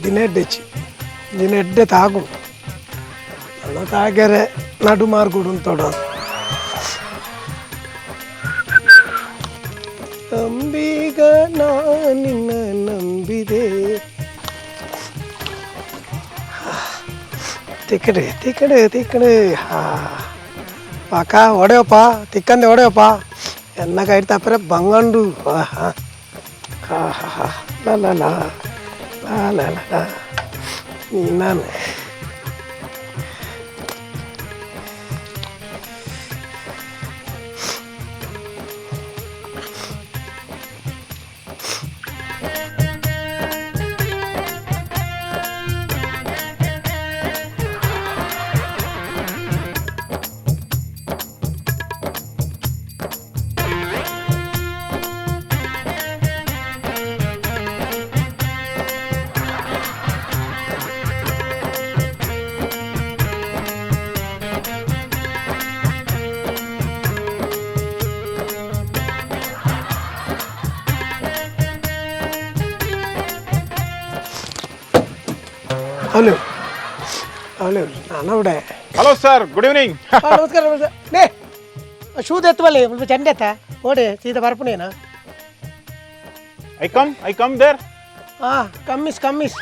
ದಿನ ಎಡ್ಡೆಚ್ಚಿ ದಿನ ಎಡ್ಡೆ ತಾಗು ಅನ್ನ ತಾಗೆರೆ ನಡು ಮಾರ್ಗುಡು ತೋಡ ಅಂಬಿಗ ನಿನ್ನ ನಂಬಿದೆ. ತಿಕ್ಕಡೆ ತಿಕ್ಕಡೆ ತಿಕ್ಕಡೆ. ಹಾ ಪಾಕ ಹೊಡೆಯಪ್ಪ, ತಿಕ್ಕಂದೆ ಹೊಡೆಯಪ್ಪ. ಎನ್ನ ಕೈ ತಪ್ಪರೆ ಬಂಗಂಡು. ಹಾ ಹಾ ಹಾ ಲಾ ಲಾ ಲಾ ಲಾ ಲಾ ಲಾ. ನಾನು ಹಲೋ ಹಲೋ, ನಾನು. Hello sir, good evening. ನಮಸ್ಕಾರ ನಮಸ್ಕಾರ. ನೇ ಶೂದ್ ಎತ್ತುವಲ್ಲ, ಸ್ವಲ್ಪ ಚಂಡ ಎತ್ತ ಓಡಿ ಸೀದಾ ಬರ್ಪುನೇನಾ? I come, I come there. ಹಾಂ, ಕಮ್ಮಿಸ್ ಕಮ್ಮಿಸ್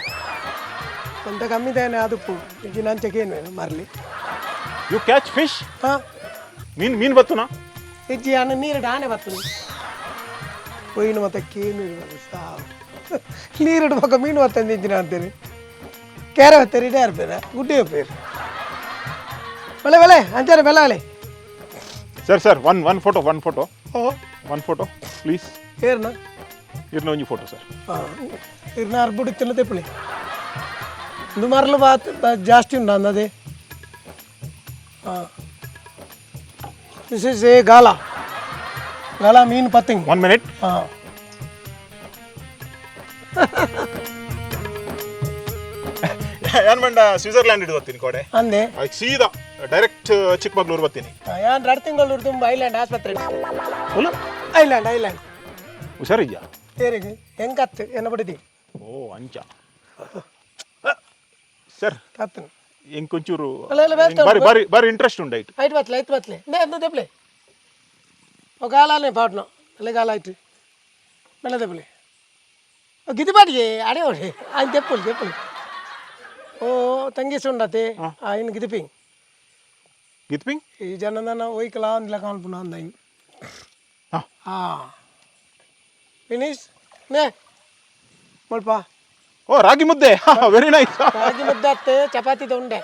కొంత ಕಮ್ಮಿದೇನೆ ಅದಪ್ಪು ಈಗ ನಂಚಕೇನು ಮರಲಿ. You catch fish? ಹಾಂ. ಮೀನ್ ಮೀನ್ ಬತ್ತುನಾ? ಇಜ್ಜಿ ಅಣ್ಣ, ನೀರು ಡಾನೆ ಬರ್ತದೆ ಪೊಯ್ಯಿನ ಮತ್ತೆ ಕೇನು ಸಾವು. ನೀರು ಪಕ್ಕ ಮೀನು ಬತ್ತಂದು ಇಜ್ಜಿನ ಅಂತೇನೆ ಕೇರೆ ಬತ್ತಾರೆ ಇಡೇ ಇರ್ಪೇರ ಗುಡ್ಡೆ ಪೇರು ಒಳ್ಳೆ ಒಳ್ಳೆ ಅಂಚಾರೆ ಬೆಲ್ಲ ಒಳ್ಳೆ. Sir sir, one one photo, one photo. O. One photo please. ಏರ್ನ? ಇರ್ನ ಒಂಜಿ ಫೋಟೋ ಸರ್. ಹಾಂ, ಇರ್ನ ಅರ್ಬುಡಿ ತಿನ್ನ ತೆಪ್ಪಳಿ ಇಂದು ಮರಲು ಬಾತ್ ಜಾಸ್ತಿ ಉಂಟು ಅಂದದೆ. ಹಾಂ, this is A ಗಾಲ ಗಾಲ ಮೀನು ಪತ್ತಿಂಗ್. One minute. ಹಾಂ. ಯಾನ್ ಮಂಡ ಸ್ವಿಟ್ಜರ್ಲ್ಯಾಂಡ್ ಹಿಡಿದು ಬರ್ತೀನಿ ಕೋಡೆ. ಅಂದೆ. ಸೀದಾ ಡೈರೆಕ್ಟ್ ಚಿಕ್ಕಮಗಳೂರು ಬರ್ತೀನಿ. ಯಾನ್ 2 ತಿಂಗಳು ತುಂಬ ಐಲ್ಯಾಂಡ್ ಆಸ್ಪತ್ರೆ. ಅಲ್ಲ. Island island. ಹುಷಾರಿದ್ಯಾ? ತೇರಿಗೆ ಹೆಂಗತ್ತು ಎನ್ನ ಬಿಡಿದಿ. ಓ ಅಂಚ ಸರ್. ತತ್ತನು. ಎಂಕೊಂಚೂರು ಅಲ್ಲ, ಅಲ್ಲ, ಬೇಡ. ಬಾರಿ ಬಾರಿ ಬಾರಿ ಇಂಟ್ರೆಸ್ಟ್ ಉಂಟು ಐಟ್. ಐಟ್ ಬತ್ಲೆ ಐತ್ ಬತ್ಲೆ ನೇ ಎಂತ ತೆಪ್ಲೆ ಓ ಗಾಲಾನೆ ಪಾಟ್ನೋ ಅಲ್ಲೇ ಗಾಲ ಆಯ್ತು మెల్ల తెప్పలే. ఓ గిదిపాటికి అడే ఒకటి ఆయన తెప్పులు తెప్పులు. ఓ ತಂಗಿಸಿ ఉండతే ఆయన గిదిపింగ్. ಗಿತ್ಪಿಂಗ್. ಈ ಜನ ಒಯ್ಕಲ ಅಂದ್ಲ ಕಾಣ್ಪುನ ಅಂದ. ಹಾಂ. ಹಾಂ, ಫಿನಿಶ್ ನೇ ಮುಲ್ಪ. ಓ ರಾಗಿ ಮುದ್ದೆ, ವೆರಿ ನೈಸ್. ರಾಗಿ ಮುದ್ದೆ ಅತ್ತೆ, ಚಪಾತಿದ ಉಂಡೆ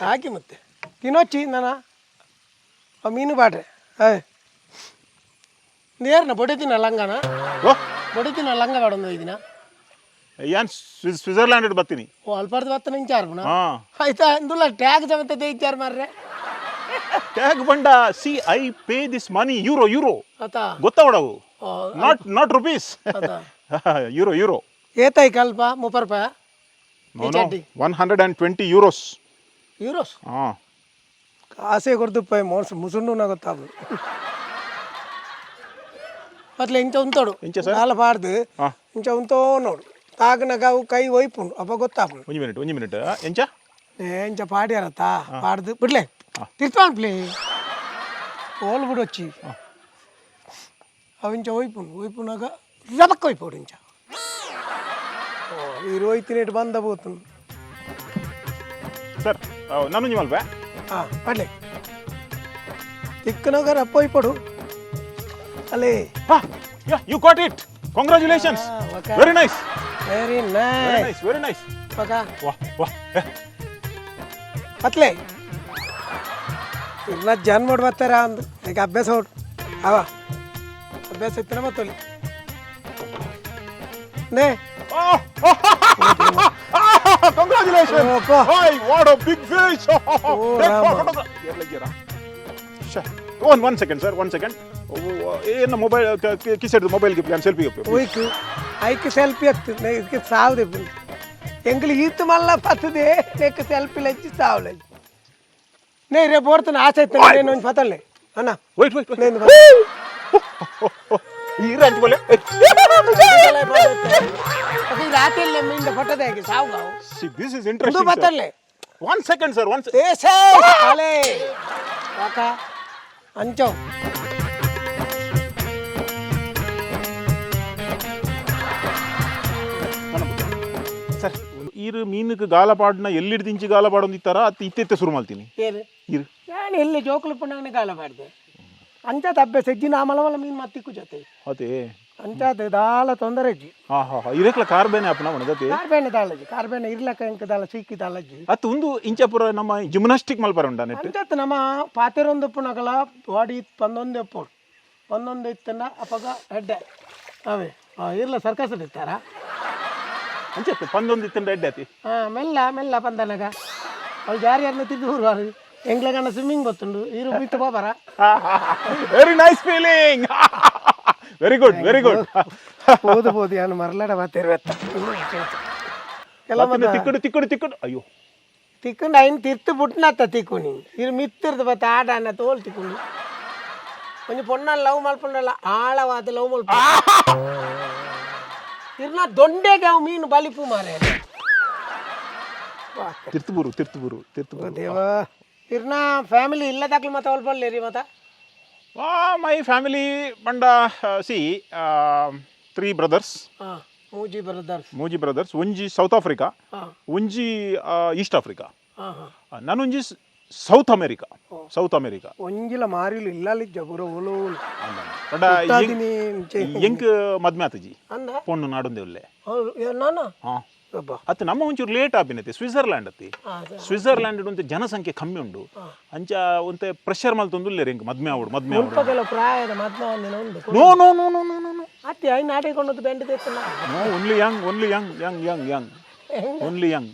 ರಾಗಿ ಮುದ್ದೆ ತಿನ್ನೊಚ್ಚಿ ನಾನ ಮೀನು ಬಾಡ್ರೆ ಏಯ್ ನೇರ್ನ ಬೊಡಿತಿನ ಲಂಗನ. ಓ. ಬೊಡಿತಿನ ಲಂಗ ಬಾಡೊಂದು ಇದೀನ. ಯಾನ್ ಸ್ವಿಟ್ಜರ್ಲ್ಯಾಂಡ್ ಹಿಡಿದು ಬರ್ತೀನಿ. ಓ ಅಲ್ಪಾರ್ದು ಬತ್ತ ನಿಂಚಾರ್ ಪುನ. ಹಾಂ. ಆಯ್ತಾ, ಇಂದುಲ್ಲ ಟ್ಯಾಗ್ ಜಮತೆ ದೇಯಿಚಾರ್ ಮಾರ್ರೆ. ಟ್ಯಾಗ್ ಬಂಡ, see, I pay this money euro, euro. ಆತಾ. ಗೊತ್ತಾವಡವು. ಓ. Not not rupees. ಆತಾ. Euro euro. ಏತಾಯ್ ಕಲ್ಪ 30 ರೂಪಾಯಿ? No no, 120 euros. Euros? ಹಾಂ. ಕಾಸೆ ಕೊಡ್ದು ಮೋಸ ಮುಸುಂಡು ಗೊತ್ತಾಗ ಮತ್ಲೆ ಇಂಚ ಉಂತೋಡು. ಇಂಚ ಸರ್? ನಾಲ ಪಾಡ್ದು. ಹಾ. ಇಂಚ ಉಂತೋ ನೋಡು, ತಾಗನಾಗ ಅವು ಕೈ ಒಯ್ಪುಂಡು, ಅಪ್ಪ ಗೊತ್ತಾಪುಂಡು. ಒಂಜಿ ಮಿನಿಟ್, ಒಂಜಿ ಮಿನಿಟ್, ಎಂಚ? ಏ ಇಂಚ ಪಾಡ್ಯಾರತ್ತ ಪಾಡ್ದು ಬಿಡ್ಲೆ ತಿರ್ತಾನ್ ಪ್ಲೇ ಓಲ್ ಬಿಡೊಚ್ಚಿ. ಅವು ಇಂಚ ಒಯ್ಪುಂಡು, ಒಯ್ಪುನಾಗ ರಬಕ್ಕ ಒಯ್ಪೋಡು ಇಂಚ. ಓ ಈ ರೋಯ್ತಿನೇಟ್ ಬಂದ ಬೋತುಂಡು. ಸರ್, ನಾನು ಮಲ್ಪೆ. ಹಾಂ, ಪಾಡ್ಲೆ ತಿಕ್ಕನಾಗ ರಪ್ಪ ಒಯ್ಪೋಡು ಅಲ್ಲೇ. Yeah, you got it, congratulations. Ah, okay. Very nice. Very very nice. Nice, very nice. ಪಕ್ಕ. ವಾಹ್ ವಾಹ್. ಪತ್ಲೆ ಇಲ್ಲ ಜನ್ ಮಾಡಿ ಬರ್ತಾರ ಅಂದು ಈಗ ಅಭ್ಯಾಸ ಹೊಟ್ಟು ಅವ ಅಭ್ಯಾಸ ಇತ್ತನ ಮತ್ತೊಲಿ ನೇ. Congratulations. ಅಪ್ಪ. Hi, what a big fish. Rama. One one second sir, one second. ಏನು ಮೊಬೈಲ್ ಕಿಸೆಡ್ ಮೊಬೈಲ್ ಗಿಪ್ ಸೆಲ್ಫಿ ಗಿಪ್. ಒಯ್ಕು ಐಕ್ ಸೆಲ್ಫಿ ಅತ್ತು ಇದಕ್ಕೆ ಸಾವ್ದೆ ಎಂಗ್ಲಿ ಈತು ಮಲ್ಲ ಪತ್ತದೆ ನೆಕ್ ಸೆಲ್ಫಿ ಲಚ್ಚಿ ಸಾವ್ಲೆ ನೇ ರೇపు ಓಡ್ತಾನೆ ಆಸೆ ಇತ್ತು. నేను ಒಂಜಿ ಪತಲ್ಲೆ ಅಣ್ಣ. White white. నేను. ಈರ ಅಂಚ್ಕೊಲೆ. ರಾತ್ರಿ ಮೀನ್ ಫೋಟೋ ಸಾವು ಗಾವು. See, this is ಉಂದು interesting. ಬತ್ತಲ್ಲೇ. One second sir, one. ಏ ಸೇ ಅಲೆ ಕಾಕ ಅಂಚವ್. ಸರ್, ಈರು ಮೀನುக்கு ಗಾಲಪಾಡ್ನ ಎಲ್ಲಿಡ್ದಿಂಚಿ ಗಾಲಪಾಡೊಂದಿತ್ತಾರ ಅತ್ತ ಇತ್ತೆತ್ತೆ ಶುರು ಮಾಡ್ತೀನಿ? ಏನು? ಈರು. ನಾನು ಎಲ್ಲಿ ಜೋಕುಲು ಪುಣ್ಣಾಗನೆ ಗಾಲ ಮಾಡಿದೆ ಅಂಚಾದ ಅಭ್ಯಾಸ ಇಜ್ಜಿ. ನಾ ಮಲ ಮಲ ಮೀನು ಮತ್ತಿಕ್ಕು ಜೊತೆ. ಅದೇ. ಅಂಚಾದ ದಾಲ ತೊಂದರೆ ಇಜ್ಜಿ. ಹಾ ಹಾ ಹಾ ಇರಕ್ಲ ಕಾರ್ ಬೇನೆ ಅಪ್ಪನ ಮಣಗತಿ. ಕಾರ್ಬೇನೆ ದಾಲಜಿ, ಕಾರ್ಬೇನೆ ಇರ್ಲಕ್ಕ ಇಂಕ ದಾಲ ಸೀಕಿ ದಾಲಜಿ. ಅತ್ತು ಒಂದು ಇಂಚಪುರ ನಮ್ಮ ಜಿಮ್ನಾಸ್ಟಿಕ್ ಮಲ್ಪರ ಉಂಡ ನೆಟ್. ಅಂಚತ್ ನಮ್ಮ ಪಾತೆರೊಂದು ಪುಣಗಲ ಬಾಡಿ ಪಂದೊಂದು ಎಪ್ಪೋಡು ಒಂದೊಂದು ಇತ್ತನ್ನ ಅಪಗ ಹೆಡ್ಡೆ ಅವೇ ಇರ್ಲ ಸರ್ಕಸ್ ಇರ್ತಾರ. ಅಂಚತ್ತು ಪಂದೊಂದು ಇತ್ತಂಡ ಎಡ್ಡೆ ಅತಿ. ಹಾಂ, ಮೆಲ್ಲ ಮೆಲ್ಲ ಪಂದನಗ ಅವ್ಳು ಜಾರಿ ಯಾರನ್ನ ತಿದ್ದು ಊರುವಾರು ಎಂಗ್ಲಗಣ್ಣ ಸ್ವಿಮ್ಮಿಂಗ್ ಗೊತ್ತುಂಡು ಇರು ಬಿತ್ತು ಹೋಬಾರ. Very nice feeling, very good, very good. போது போது ಯಾನು ಮರಲಾಡ ಮಾತಿರ್ವೆತ್ತ ಕೆಲ. ತಿಕ್ಕಡು ತಿಕ್ಕಡು ತಿಕ್ಕಡು, ಅಯ್ಯೋ. ತಿಕ್ಕೊಂಡು ಐನ್ ತಿರ್ತು ಪುಟ್ಟನತ್ತ ತಿಕ್ಕು ಇರು ಮಿತ್ತಿರ್ದು ಬತ್ತ ಆಡ ಅನ್ನ ತೋಲ್ ತಿಕ್ಕೊಂಡು ಒಂಜಿ ಪೊಣ್ಣ ಲವ್ ಮಲ್ಪಂಡಲ್ಲ, ಆಳವಾದ ಲವ್ ಮಲ್ಪ ಇರ್ನ ದೊಂಡೆಗೆ ಅವು ಮೀನು ಬಲಿಪು ಮಾರೆ. ತಿರ್ತುಬೂರು ತಿರ್ತುಬೂರು ತಿರ್ತುಬೂರು. ದೇವ, ಇರ್ನ ಫ್ಯಾಮಿಲಿ ಇಲ್ಲದಾಕ್ಲು ಮತ್ತೆ ಅವಳು ಬಲ್ಲೇರಿ ಮತ್ತ. ಮೈ ಫ್ಯಾಮಿಲಿ ಬಂಡ, ಸಿ, ತ್ರೀ ಬ್ರದರ್ಸ್. ಹಾಂ, ಮೂಜಿ ಬ್ರದರ್ಸ್. ಮೂಜಿ ಬ್ರದರ್ಸ್, ಒಂಜಿ ಸೌತ್ ಆಫ್ರಿಕಾ, ಒಂಜಿ ಈಸ್ಟ್ ಆಫ್ರಿಕಾ. ಹಾಂ ಹಾಂ ನಾನೊಂಜಿ south America, south America. ಒಂಜಿಲ ಮಾರಿಲು ಇಲ್ಲ ಜಬುರ ಓಲು. ಬಡ ಎಂಕ್ ಮದ್ಮೆ ಆತಜಿ. ಅಂದ. ಪೊಣ್ಣು ನಾಡೊಂದೇ ಉಲ್ಲೆ. ಹೌದು, ನಾನು ಹಾ. ಅಬ್ಬಾ. ಅತ್ತ ನಮ್ಮ ಒಂಚೂರು ಲೇಟ್ ಆಪಿನತೆ ಸ್ವಿಟ್ಜರ್ಲ್ಯಾಂಡ್ ಅತ್ತಿ. ಸ್ವಿಟ್ಜರ್ಲ್ಯಾಂಡ್ ಒಂತೆ ಜನಸಂಖ್ಯೆ ಕಮ್ಮಿ ಉಂಡು, ಅಂಚ ಒಂತೆ ಪ್ರೆಷರ್ ಮಲ್ತೊಂದು ಎಂಕ್ ಮದ್ಮೆ ಆವಡು, ಮದ್ಮೆ ಆವಡು. ಮುಲ್ಪ ಕೆಲವು ಪ್ರಾಯದ ಮದ್ಮ ಒಂದಿನ ಉಂಡು. No no no no no no no. ಅತ್ತೆ ಐನ್ ಆಟಿಕೊಂಡು bend ತೆತ್ತನ. No, only young, only young, young, young, young, only young.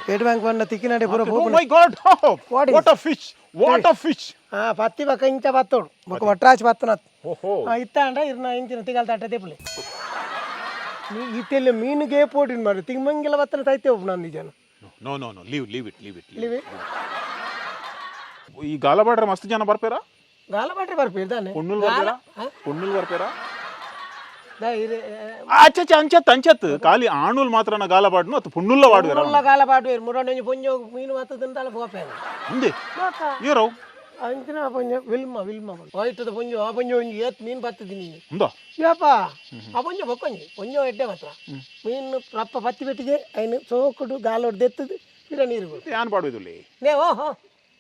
State bank ಬಣ್ಣ ತಿಕ್ಕಿನಾಡೆ ಪೂರ. ಓ ಮೈ god. What is? What a fish, what a fish! ಹಾ, ಪತ್ತಿ ಬಕ್ಕ ಇಂಚ ಬತ್ತೋಡು ಬೊಕ್ಕ ಒಟ್ರಾಚಿ ಬತ್ತನತ್. ಓಹೋ. ಇತ್ತಾಂಡ ಇರ್ನ ಇಂಚಿನ ತಿಗಲ್ ತಟ್ಟ ತಿಪ್ಪಲೆ ನೀ ಇತ್ತೆಲ್ಲ ಮೀನುಗೆ ಪೋಟಿನ ಮಾಡಿ ತಿಂಗಂಗಿಲ್ಲ ಬತ್ತನ ತೈತೆ ಒಬ್ಬ ನಂದಿ ಜನ. No no no, leave, leave it, leave it. Leave. ಈ ಗಾಲಬಾಡ್ರೆ ಮಸ್ತ್ ಜನ ಬರ್ಪೇರಾ? ಗಾಲ ಬಾಟ್ರಿ ಬರ್ಪಿದ್ದಾನೆ. ಪೊಣ್ಣುಲ್ ಬರ್ಪೇರಾ? ಪೊಣ್ಣುಲ್ ಬರ್ಪೇರಾ? ದಾ ಇರೆ. ಅಚ್ಚ, ಅಂಚತ್ ಅಂಚತ್, ಖಾಲಿ ಆಣುಲ್ ಮಾತ್ರನ ಗಾಲಬಾಡ್ನು ಅತ್ತು ಪೊಣ್ಣುಲ್ಲ ವಾಡುವೆರ? ಮುರುಳ್ಳ ಗಾಲ ಬಾಟುವೇರು ಮುರೊಂಜಿ ಪೊಂಜೊ ಮೀನು ಬತ್ತದಂತಾಲ ಪೋಪೇನು. ಅಂದೆ. ಏರವು? ಅಂಚಿನ ಪೊಂಜೊ ವಿಲ್ಮ, ವಿಲ್ಮ ಹೋಯ್ತದ ಪೊಂಜೊ. ಆ ಪೊಂಜೊ ಒಂಜಿ ಏತ್ ಮೀನು ಬತ್ತದಿ ನೀನು. ఉందా? ಯಪ್ಪ, ಆ ಪೊಂಜೊ ಬೊಕ್ಕೊಂಜಿ ಪೊಂಜೊ ಎಡ್ಡೆ ಮಾತ್ರ ಮೀನು ರಪ್ಪ ಪತ್ತಿ ಪೆಟ್ಟಿಗೆ ಐನು ಸೋಕುಡು ಗಾಲೋಡು ದೆತ್ತದು ಪಿರ ನೀರು ಬಿಡು. ಯಾನ್ ಪಾಡುವುದಿಲ್ಲ. ನೇ ಓಹೋ,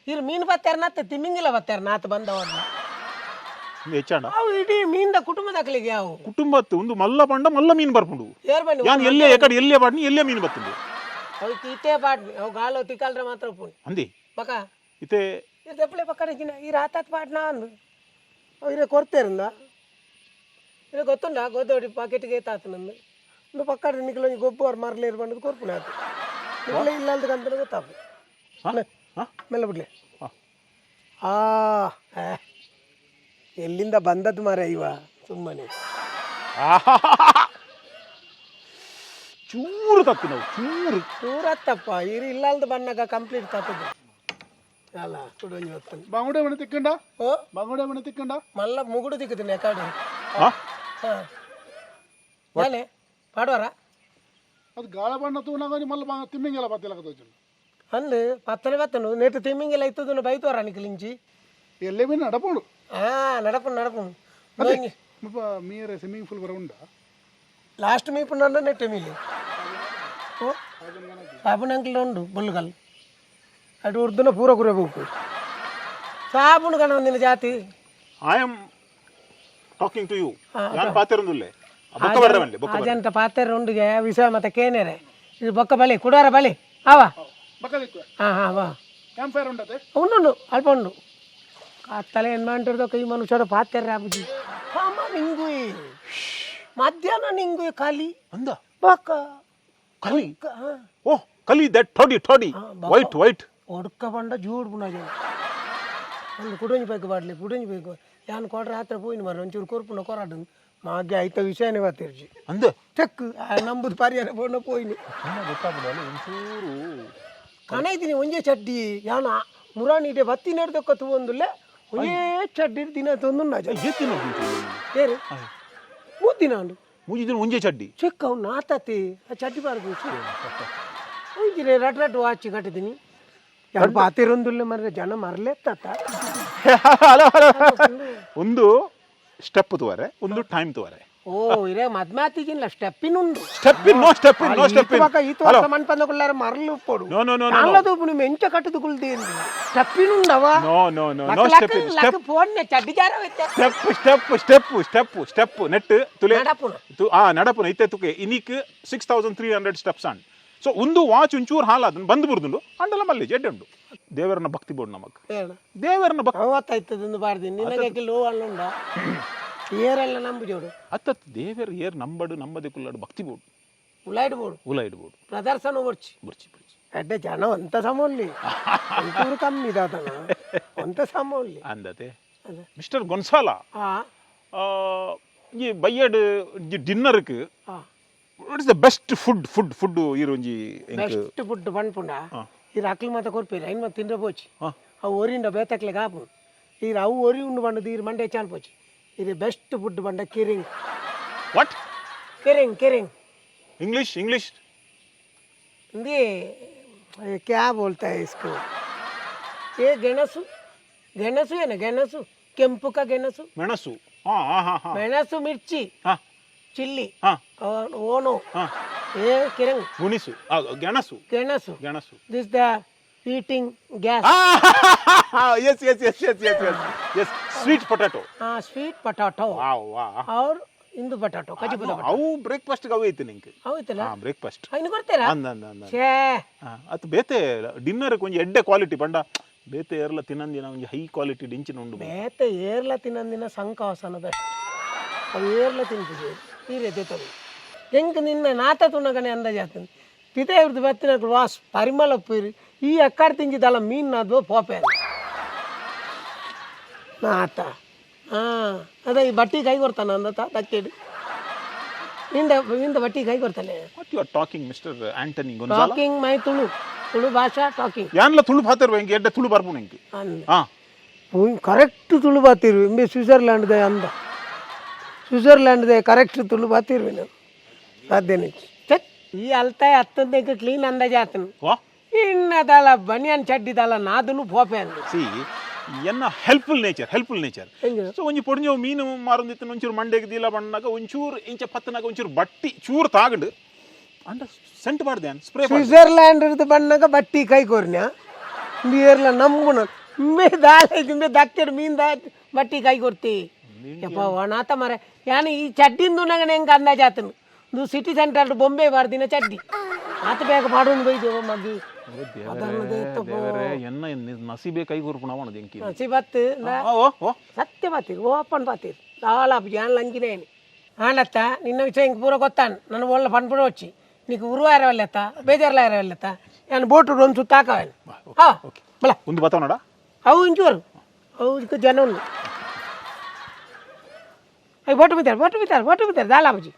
ಇರು ಮೀನು ಬತ್ತಾರ ನಾತ ತಿಮ್ಮಿಂಗಿಲ್ಲ ಬತ್ತಾರ ನಾತ ಬಂದವನ್ನ. ಹೆಚ್ಚಾಂಡ. ಅವು ಇಡೀ ಮೀನ್ದ ಕುಟುಂಬದಕ್ಕಲಿಗೆ ಅವು. ಕುಟುಂಬತ್ತು ಒಂದು ಮಲ್ಲ ಪಂಡ ಮಲ್ಲ ಮೀನು ಬರ್ಪುಂಡು. ಏರ್ ಬನ್ನಿ. ಯಾನ್ ಎಲ್ಲೇ ಎಕಡೆ ಎಲ್ಲೇ ಪಾಡ್ನಿ, ಎಲ್ಲೇ ಮೀನು ಬತ್ತುಂಡು. ಅವು ಇತ್ತೇ ಪಾಡ್ನಿ, ಅವು ಗಾಲೋ ತಿಕ್ಕಲ್ರ ಮಾತ್ರ ಪುಣಿ. ಅಂದಿ. ಬಕ. ಇತ್ತೆ. ಇದು ಎಪ್ಪಳೆ ಪಕ್ಕಡ ಈ ರಾತಾತ್ ಪಾಡ್ನಾ ಅಂದು ಅವು ಇರೆ ಕೊರ್ತೇರಿಂದ ಇರೆ ಗೊತ್ತುಂಡ ಗೊದ್ದೋಡಿ ಪಾಕೆಟ್ಗೆ ಏತಾತು ನಂದು ಒಂದು ಪಕ್ಕಡ ನಿಕ್ಲೊಂಜಿ ಗೊಬ್ಬರ ಮರಲೇರು ಬಂದದ್ದು ಕೊರ್ಪುಣೆ ಆತು ನಿಕ್ಲೆ ಇಲ್ಲ ಅಂತ ಕಂತನ ಗೊತ್ತಾಪು. ಹಾ? ಹಾ? ಮೆಲ್ಲ ಬಿಡ್ಲೆ. ಹಾ. ಆ ಆ, ಎಲ್ಲಿಂದ ಬಂದದ್ದು ಮಾರ ಇವ ಸುಮ್ಮನೆ. ಆಹಾಹಾಹಾ. ಚೂರು ತಪ್ಪು ನಾವು ಚೂರು. ದೂರತ್ತಪ್ಪ ಇರು ಇಲ್ಲಲ್ದು ಬಣ್ಣಗ ಕಂಪ್ಲೀಟ್ ತಪ್ಪದು ಅಲ್ಲ ಕುಡೊಂಜಿ ಹೊತ್ತುಂಡು. ಬಂಗುಡೆ ಮಣೆ ತಿಕ್ಕಂಡ. ಓ. ಬಂಗುಡೆ ಮಣೆ ತಿಕ್ಕಂಡ. ಮಲ್ಲ ಮುಗುಡು ತಿಕ್ಕುದಿನಿ ಕಾಡು. ಹಾ? ಹಾಂ, ನಾನೇ ಪಾಡುವಾರ. ಅದು ಗಾಳ ಬಣ್ಣ ತೂನಾಗ ಮಲ್ಲ ತಿಮ್ಮಿಂಗೆಲ್ಲ ಬತ್ತಿಲ್ಲ. ಅಂದು ಪತ್ತನೆ ಬತ್ತನು ನೆಟ್ಟು ತಿಮ್ಮಿಂಗೆಲ್ಲ ಇತ್ತದನ್ನು ಬೈತುವಾರ ನಿಕ್ಲಿಂಚಿ. ಎಲ್ಲೇ ಮೀನು ನಡಪೋಡು. ಹಾಂ, ನಡಪು ನಡಪು. ಮುಲ್ಪ ಮೀರೆ ಸ್ವಿಮ್ಮಿಂಗ್ ಪೂಲ್ ಬರ ಉಂಡ. ಲಾಸ್ಟ್ ಮೀಪು ನನ್ನ ನೆಟ್ಟೆ ಮೀಲಿ ಓ ಸಾಬೂನ್ ಅಂಕಲ್ ಉಂಡು ಬೊಲ್ಲುಗಲ್ ಅటు ಉರ್ದುನ ಪೂರ ಕುರೆ ಬೋಕು ಸಾಬೂನು ಕಣ ಒಂದಿನ ಜಾತಿ. I am talking to you, ಯಾನ್ ಪಾತಿರಂದುಲ್ಲೆ ಬೊಕ್ಕ ಬರ್ರೆ ಬನ್ನಿ ಬೊಕ್ಕ. ಅಜಂತ ಪಾತೆರ ಉಂಡುಗೆ ವಿಷಯ ಮತ್ತೆ ಕೇನೇರೆ ಇದು ಬೊಕ್ಕ ಬಲಿ ಕುಡಾರ ಬಲಿ ಆವ. ಬಕ್ಕದಿಕ್ಕು. ಹಾಂ ಹಾಂ, ವಾ. ಕ್ಯಾಂಪ್ ಫೈರ್ ಉಂಡತೆ? ಉಂಡು ಉಂಡು, ಅಲ್ಪ ಉಂಡು. ಕತ್ತಲೆ ಏನು ಮಾಡಿರ್ದೋ ಕೈ ಮನುಷ್ಯರ ಪಾತೆರ ಆಬುಜಿ ಅಮ್ಮ ನಿಂಗುಯ್ ಮಧ್ಯಾಹ್ನ ನಿಂಗುಯ್ ಖಾಲಿ. ಅಂದ. ಬೊಕ್ಕ. ಕಲಿ. ಹಾಂ. ಓ ಕಲಿ, that ಥೋಡಿ ಥೋಡಿ ವೈಟ್ ವೈಟ್. ಒಡ್ಕ ಬಂಡ ಜೂಡ್ ಪುಣಜ ಒಂದು ಕುಡೊಂಜಿ ಬೇಕು ಬಾಡ್ಲಿ ಕುಡೊಂಜಿ ಬೇಕು ಯಾನ್ ಕೊಡ್ರೆ ರಾತ್ರಿ ಪೋಯಿನ ಮಾರ್ರೆ ಒಂಚೂರು ಕೊರ್ಪುನ ಕೊರಾಡು ಮಾಗೆ ಐತ ವಿಷಯನೇ ಬತ್ತಿರ್ಜಿ. ಅಂದ. ಚೆಕ್ ನಂಬುದು ಪರಿಹಾರ ಪೋಣ ಪೋಯಿನಿ. ಗೊತ್ತಾಗ್ಬಿಡಲ್ಲ ಒಂಚೂರು. ಕಣೈತೀನಿ ಒಂಜೇ ಚಡ್ಡಿ ಯಾನ ಮುರಾಣಿ ಇಡೆ ಬತ್ತಿ ನೆಡ್ದೊಕ್ಕ ತೂವೊಂದುಲ್ಲೆ ಒಂಜೇ ಚಡ್ಡಿ ದಿನ ತೊಂದುಂಡ. ಎತ್ತಿನ ಒಂಚೂರು. ಏರು. ದಿನ ಉಂಡು ಮೂಜಿ ದಿನ ಒಂಜೇ ಚಡ್ಡಿ ಚೆಕ್ ಅವು ನಾತತಿ ಆ ಚಡ್ಡಿ ಬಾರ್ದು ಒಂಜಿರೆ ರಟ್ ರಟ್ ವಾಚ್ ಕಟ್ಟಿದ್ದೀನಿ ಯಾರು ಬಾತಿರೊಂದುಲ್ಲ ಮರ್ರೆ ಜನ ಮರಲೇತ್ತ. ಹಲೋ ಹಲೋ, ಒಂದು ಸ್ಟೆಪ್ ತುವರೆ, ಒಂದು ಟೈಮ್ ತುವರೆ. ಓ ಇರೇ ಮದ್ಮಾತಿಗಿಲ್ಲ ಸ್ಟೆಪ್ಪಿನ ಉಂಡು. Step in, no step in, no step in. ಈತ ವರ್ಷ ಮನ್ಪಂದ ಕುಲ್ಲಾರ ಮರಲು ಪೋಡು. No no no no. ನಾಲ್ದು ನಿಮ್ಮ ಎಂಚ ಕಟ್ಟದು ಕುಲ್ದೇನು ಸ್ಟೆಪ್ಪಿನ ಉಂಡವ. No no no no step in step. Phone ಚಡ್ಡಿ ಜಾರ ಹೋಯ್ತೆ. Step step step step step net ತುಲೆ. ನಡಪುನ. ಆ ನಡಪುನ ಇತ್ತೆ ತುಕೆ ಇನಿಕ್ 6300 steps and so ಒಂದು ವಾಚ್ ಒಂಚೂರು ಹಾಲ ಅದನ್ನು ಬಂದು ಬುರ್ದುಂಡು ಅಂಡಲ ಮಲ್ಲಿ ಜಡ್ಡೆ ಉಂಡು. ದೇವರನ್ನ ಭಕ್ತಿ ಬೋಡು ನಮಕ್. ಹೇಳ. ದೇವರನ್ನ ಭಕ್ತಿ. ಅವತ್ತಾಯ್ತದೊಂದು ಬಾರ್ದಿ ನಿನಗೆ ಲೋ ಅಲ್ಲುಂಡ ಏರೆಲ್ಲ ನಂಬು ಜೋಡು. ಅತ್ತತ್ ದೇವರ ಏರ್ ನಂಬಡು ನಂಬದೆ ಕುಲ್ಲಾಡು ಭಕ್ತಿ ಬೋಡು. ಉಲಾಯ್ಡ್ ಬೋಡು. ಉಲ ಇಡ್ಬೋದು. ಪ್ರದರ್ಶನ ಬರ್ಚಿ. ಬುರ್ಚಿ ಬುರ್ಚಿ. ಅಡ್ಡೆ ಜನ ಒಂತ ಸಮೋಲ್ಲಿ ಒಂಚೂರು ಕಮ್ಮಿ ದಾತನ ಒಂತ ಸಮೋಲ್ಲಿ. ಅಂದತೆ. ಅದೇ. ಮಿಸ್ಟರ್ ಗೊನ್ಸಾಲ. ಆ. ಈ ಬಯ್ಯಡ್ ಡಿನ್ನರ್ಕ್ ಆ. What is the best food food food ಇರುಂಜಿ ಎಂಕ್? ಬೆಸ್ಟ್ ಫುಡ್ ಪನ್ಪುಂಡ ಈ ಅಕ್ಲು ಮಾತ ಕೊರ್ಪೇರು ಐನ್ ಮತ್ತೆ ತಿಂದ್ರೆ ಪೋಚಿ. ಹಾ. ಅವು ಒರಿಂಡ ಬೇತಕ್ಲೆ ಕಾಪು ಈರ್ ಅವು ಒರಿ ಉಂಡು ಬಂಡದು ಈರ್ ಮಂಡೆ ಚಾಲ್ ಪೋಚಿ ಇದು ಬೆಸ್ಟ್ ಫುಡ್ ಬಂಡ ಕಿರಿಂಗ್. What? ಕಿರಿಂಗ್ ಕಿರಿಂಗ್. English English. ये क्या बोलता है इसको, ये गेणसु गेणसु है ना, गेणसु ಕೆಂಪು का ಗೆಣಸು. ಮೆಣಸು, ಹಾ ಹಾ ಹಾ ಹಾ. ಮೆಣಸು ಮಿರ್ಚಿ. ಹಾ. ಚಿಲ್ಲಿ. ಹಾ. और ಓನೋ. ಹಾ. ಏ ಕಿರಂಗ್. ಗುಣಿಸು ಆ, ಗೆಣಸು. ಗೆಣಸು. ಗೆಣಸು. This the eating gas. Yes yes yes yes yes yes yes, sweet potato. Sweet potato. Wow ವಾ. और ಇಂದು ಪೊಟ್ಯಾಟೊ ಕಜ್ಜಿ ಪೊಟ್ಯಾಟೊ. ಅವು ಬ್ರೇಕ್ಫಾಸ್ಟ್ ಅವು ಐತೆ ನಿಂಗೆ. ಹೌದಲ್ಲ? ಹಾ, ಬ್ರೇಕ್ಫಾಸ್ಟ್. ಇನ್ನು ಕೊಡ್ತೀರಾ? ಅಂದ ಅಂದ ಅಂದ. ಛೇ. ಅದು ಬೇತೆ ಡಿನ್ನರ್ ಒಂಜಿ ಎಡ್ಡೆ ಕ್ವಾಲಿಟಿ ಪಂಡ ಬೇತೆ ಏರ್ಲ ತಿನ್ನಂದಿನ ಒಂಜಿ ಹೈ ಕ್ವಾಲಿಟಿ ಡಿಂಚಿನ ಉಂಡು. ಬೇತೆ ಏರ್ಲ ತಿನ್ನಂದಿನ ಸಂಕವಾಸನ ಬೆಸ್ಟ್. ಅವು ಏರ್ಲ ತಿನ್ಪಿದೆ ನೀರು ಎದ್ದೆತ್ತದು ಹೆಂಗೆ ನಿನ್ನ ನಾತ ತುಣಗನೆ ಅಂದಾಜಾತಂದು ಪಿತೆ ಇವ್ರದ್ದು ಬತ್ತಿನಕ್ಳು ವಾಸ್ ಪರಿಮಳ ಪೀರಿ ಈ ಅಕ್ಕಾಡ್ ತಿಂಜಿದಲ್ಲ ಮೀನು ಅದು ಪೋಪೆ ನಾತ. ಹಾಂ ಅದೇ ಈ ಬಟ್ಟಿ ಕೈ ಕೊಡ್ತಾನೆ ಅಂದತ ತಕ್ಕಿಡು ನಿಂದ ನಿಂದ ಬಟ್ಟಿ ಕೈ ಕೊಡ್ತಾನೆ. What you are talking mister Antony Gonzala? Talking my Tulu Tulu ಭಾಷಾ ಟಾಕಿಂಗ್. ಯಾನ್ಲ ತುಳು ಪಾತೆರ್ವ ಎಂಕ್ ಎಡ್ಡೆ ತುಳು ಬರ್ಪುಣ ಎಂಕ್. ಅಂದ. ಹಾ. ಕರೆಕ್ಟ್ ತುಳು ಬಾತಿರು ಇಂಬೆ ಸ್ವಿಟ್ಜರ್ಲ್ಯಾಂಡ್ದ ಅಂದ ಸ್ವಿಟ್ಜರ್ಲ್ಯಾಂಡ್ದ ಕರೆಕ್ಟ್ ತುಳು ಬಾತಿರುವೆ ನಾನು ಸಾಧ್ಯನೇ ಚೆಕ್ ಈ ಅಲ್ತಾಯ ಹತ್ತಂದ ಕ್ಲೀನ್ ಅಂದಾಜೆ ಆತನು. ವಾ. ಇನ್ನದಲ್ಲ ಬನಿಯನ್ ಚಡ್ಡಿದಲ್ಲ ನಾದನು ಪೋಪೆ ಅಂದ. ಸಿ ಎನ್ನ helpful nature helpful nature. ಹೆಂಗೆ? ಸೊ ಒಂಜಿ ಪೊಡಿಂಜ ಮೀನು ಮಾರೊಂದಿತ್ತು ಒಂಚೂರು ಮಂಡೆಗೆ ದೀಲ ಬಣ್ಣಾಗ ಒಂಚೂರು ಇಂಚ ಪತ್ತನಾಗ ಒಂಚೂರು ಬಟ್ಟಿ ಚೂರು ತಾಗಂಡು ಅಂಡ ಸೆಂಟ್ ಮಾಡ್ದೆ ಸ್ಪ್ರೇ. ಸ್ವಿಟ್ಜರ್ಲ್ಯಾಂಡ್ ಇರ್ದು ಬಣ್ಣಾಗ ಬಟ್ಟಿ ಕೈ ಕೋರ್ನ್ಯ ಏರ್ಲ ನಂಬುನ ಇಂಬೆ ದಾಲ ಇಂಬೆ ದಕ್ಕೆಡ್ ಮೀನ್ ದಾ ಬಟ್ಟಿ ಕೈ ಕೊರ್ತಿ ಯಪ್ಪ ಒಣಾತ ಮರ ಯಾನು ಈ ಚಡ್ಡಿಂದು ನಂಗೆ ಹೆಂಗೆ ಅಂದಾಜು ಆತನು ಇದು ಸಿಟಿ ಸೆಂಟರ್ ಬೊಂಬೆ ಬಾರ್ದಿನ ಚಡ್ಡಿ ಆತ ಬೇಗ ಪಾಡೊಂದು ಬೈದೇವ ಮಗಿ. ದೇವರೇ ಎನ್ನ ನಸಿಬೆ ಕೈ ಕೊರ್ಪುಣ ಅವನದು ಎಂಕಿ. ಸಿಬತ್ತು. ಓ ಓ. ಸತ್ಯ ಬಾತೀರ್ ಓಪನ್ ಬಾತೀರ್ ದಾಲ ಜಾನ್ ಲಂಗಿನೇನು ಆನತ್ತ ನಿನ್ನ ವಿಷಯ ಹಿಂಗೆ ಪೂರ ಗೊತ್ತಾನು ನನ್ನ ಒಳ್ಳೆ ಪನ್ಪುಡ వచ్చి నీకు ఉరువారవల్లెత్త ಬೇಜಾರ್ಲಾರವಲ್ಲೆತ್ತ ನಾನು ಬೋಟು ಒಂದು ಸುತ್ತ ಹಾಕವೇನು ಹಾಂ ಬಲ. ಒಂದು ಬತ್ತವನಡ. ಅವು ಇಂಚೂರು ಅವು ಇದಕ್ಕೆ ಜನ ಉಂಡು ಅಯ್ಯ ಬೋಟು ಬಿತ್ತಾರೆ ಬೋಟು ಬಿತ್ತಾರೆ ಬೋಟು ಬಿತ್ತಾರೆ ದಾಲ ಬಜ್ಜಿ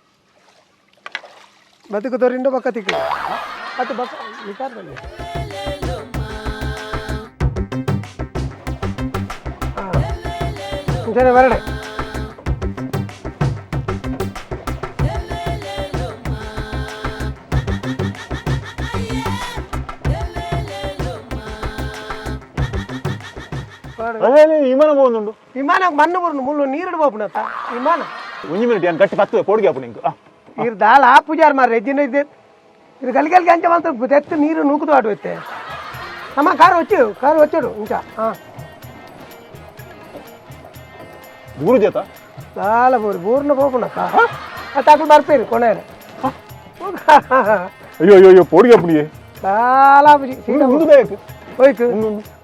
ಬದುಕು ದೊರಿಂಡ ಬಕ್ಕ ತಿಕ್ಕ ಅದು ಬಕ್ಕ ನಿಕಾರ ಬನ್ನಿ ಸರಿ ಬರಡೆ. ವಿಮಾನ ಹೋಗುಂಡು. ವಿಮಾನ ಮಣ್ಣು ಬರುನು ಮುಳ್ಳು ನೀರು ಬೋಪುನತ್ತ ವಿಮಾನ. ಒಂಜಿ ಮಿನಿಟ್ ಯಾನ್ ಗಟ್ಟಿ ಪತ್ತು ಪೋಡಿಗೆ ಆಪುಣ ಇಂಕ್. ನೀರು ದಾಲ ಆ ಪೂಜಾರ್ ಮಾರ್ರೆ ಎಜ್ಜಿನ ಇದೆ ಇದು ಗಲಿಗಲಿಗೆ ಅಂಚೆ ಮಾತ್ರ ತೆತ್ತು ನೀರು ನೂಕುದು ಆಡುತ್ತೆ ಅಮ್ಮ ಕಾರು వచ్చು ಕಾರು వచ్చాడు ఇంకా ಊರು ಜೇತ. ದಾಲ ಬೋರಿ ಬೋರ್ನ పోపునక్క ಆ ತಾಕಲು ಬರ್ಪೇರು ಕೊನೆಯ. ಅಯ್ಯೋ ಅಯ್ಯೋ ಅಯ್ಯೋ ಪೋಡಿಗೆ ಆಪುಣಿಗೆ. ದಾಲ ಸೀದಾ ಉಂದು ಬೇಕು. ಹೋಯ್ತು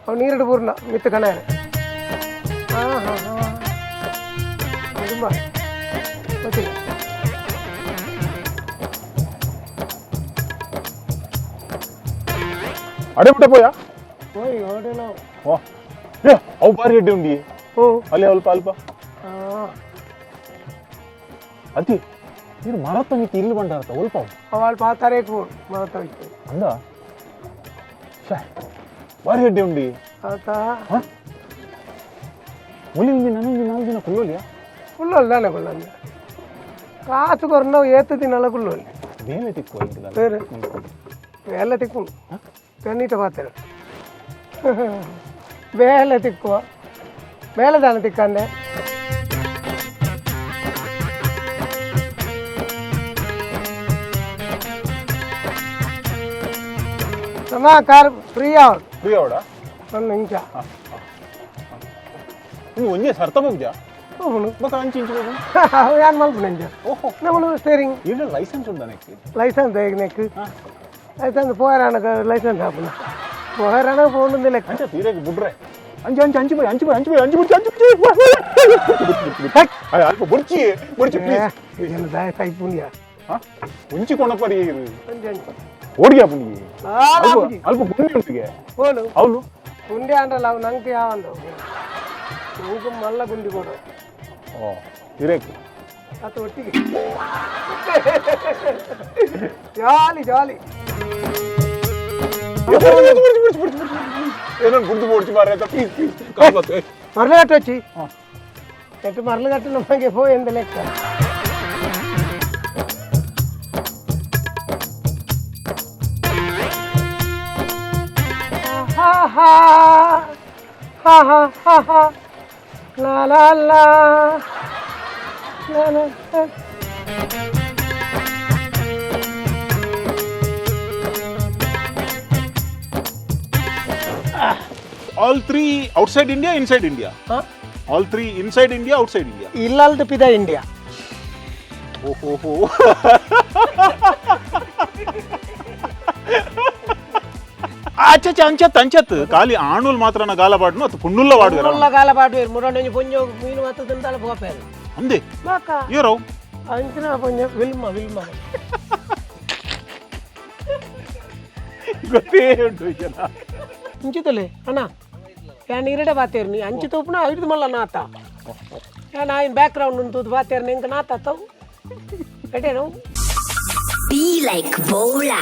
ಅವು ನೀರಿಡು ಬೂರ್ನ ಮಿತ್ತು ಕಣಾರೆ ಹಾಂ ಹಾಂ ಹಾಂ ತುಂಬ ಗೊತ್ತಿಲ್ಲ. ಅಡೆ ಬಿಟ್ಟ ಪೋಯಾ. ಓಯ್ ಓಡೇನೋ. ಓ ಏ ಅವು ಬಾರಿ ಎಡ್ಡೆ ಉಂಡಿ. ಓ. ಅಲ್ಲಿ ಅಲ್ಪ ಅಲ್ಪ. ಹಾಂ. ಅತಿ ನೀರು ಮರತ್ತ ಮಿತಿ ಇಲ್ಲಿ ಬಂಡಾರತ ಅಲ್ಪ ಅವು. ಅವಳು ಪಾತಾರೆ ಮರತ ಹೋಯ್ತು. ಅಂದ ಶ್ಯಾ, ಬಾರಿ ಎಡ್ಡೆ ಉಂಡಿ. ಆತಾ. ಮುಲಿ ಒಂಜಿ ನನೊಂಜಿ ನಾಲ್ಕು ದಿನ ಕುಲ್ಲೋಲಿಯಾ. ಫುಲ್ ಅಲ್ದಾನೆ ಕೊಲ್ಲಂದೆ. ಕಾಸು ಕೊರ್ನವು ಏತು ದಿನಲ ಕುಲ್ಲೊಲಿ. ಬೇಲೆ ತಿಕ್ಕು. ಬೇರೆ ಬೇಲೆ ತಿಕ್ಕು, ಕಣ್ಣೀಟ ಪಾತ್ರ ಬೇಲೆ ತಿಕ್ಕುವ, ಬೇಲೆ ದಾನ ತಿಕ್ಕಂದೆ. ನಮ್ಮ ಕಾರ್ ಫ್ರೀ ಆವಡ್. ಫ್ರೀ ಅವಡ. ಒಂದು ನಿಮಿಷ. ನೀವು ಒಂಜೇ ಸರ್ತ ಹೋಗ್ಜಾ? ಹೋಗುನು. ಬೊಕ ಅಂಚಿ ಇಂಚಿ ಹೋಗು. ಯಾನ್ ಮಲ್ಪುನ ಇಂಚ. ಓಹೋ. ನಮ್ಮಳು ಸ್ಟೇರಿಂಗ್. ಈಡ ಲೈಸೆನ್ಸ್ ಉಂಡ ನೆಕ್? ಲೈಸೆನ್ಸ್ ಹೇಗೆ ನೆಕ್? ಲೈಸೆನ್ಸ್ ಪೋಯರಾಣ, ಲೈಸೆನ್ಸ್ ಆಪುನ ಪೋಯರಾಣ ಪೋಂಡು ಲೆಕ್ಕ. ಅಂಚ ತೀರೆಗ್ ಬುಡ್ರೆ. ಅಂಚಿ ಅಂಚಿ ಅಂಚಿ ಬೈ, ಅಂಚಿ ಬೈ, ಅಂಚಿ ಬೈ, ಅಂಚಿ ಬುಡ್ಚಿ, ಅಂಚಿ ಬುಡ್ಚಿ. ಅಲ್ಪ ಬುಡ್ಚಿ ಬುಡ್ಚಿ, ಪ್ಲೀಸ್. ಏನು ದಾಯ ಸೈಪುಂಡಿಯ. ಹಾ, ಒಂಚಿ ಕೊಣಪರಿ. ಅಂಚಿ ಅಂಚಿ. ಓಡಿಗೆ ಆಪುಂಡಿ. ಅಲ್ಪ ಅಲ್ಪ ಗುಂಡಿ ಉಂಟಿಗೆ. ಹೋಲು. ಅವಳು. ಗುಂಡಿ ಅಂಡಲ್ಲ ಅವು, ನಂಗೆ ಯಾವಂದು, ನಂಗೆ ಮಲ್ಲ ಗುಂಡಿ ಕೊಡು. ಓ ತೀರೆಕ್. ಅದು ಒಟ್ಟಿಗೆ ಜಾಲಿ ಜಾಲಿ. ಏನೋ ಗುಡ್ದು ಬೋಡ್ಚಿ ಮಾರ್ರೆ, ಪ್ಲೀಸ್ ಪ್ಲೀಸ್, ಕಾಲ್ ಬತ್ತು. ಮರಳು ಕಟ್ಟೊಚ್ಚಿ ಎಟ್ಟು ಮರಳು ಕಟ್ಟು, ನಮಗೆ ಪೋ ಎಂದ ಲೆಕ್ಕ. ಹಾ ಹಾ ಹಾ ಹಾ ಹಾ ಹಾ, ಲಾ ಲಾ ಲಾ ಲಾ ಲಾ ಲಾ. All three outside India, inside India? ಹಾ? All three inside India, outside India? ಇಲ್ಲಲ್ದು ಪಿದ ಇಂಡಿಯಾ. ಓಹೋ. ಅಚ್ಚ, ಅಂಚತ್ ಅಂಚತ್. ಖಾಲಿ ಆಣುಲ್ ಮಾತ್ರನ ಗಾಲಬಾಡ್ನು ಅದು ಪುಣ್ಣುಲ್ಲ ವಾಡುವೆರ? ಮುರುಳ್ಳ ಕಾಲ ಪಾಡುವೇರು. ಮುರೊಂಜಿ ಪೊಂಜೊ ಮೀನು ಮಾತ್ರ ತಿಂತಾಳೆ ಪೋಪೇರು. ಅಂದೆ? ಬಾಕ. ಏರವು? ಅಂಚಿನ ಪೊಂಜ ವಿಲ್ಮ, ವಿಲ್ಮ. ಗೊತ್ತೇ ಉಂಟು ಜನ. ಇಂಚಿತಲೆ ಅಣ್ಣ, ಯಾನ್ ಇರಡೆ ಬಾತೇರು ನೀ ಅಂಚಿ ತೋಪುನ ಐದು ಮಲ್ಲ ನಾತ. ಯಾನ್ ಆಯ್ನ ಬ್ಯಾಕ್ ಗ್ರೌಂಡ್ ಉಂಟು ಬಾತೇರು, ನಿಂಗೆ ನಾತ ತವು ಎಟೇನು. Be like Bola.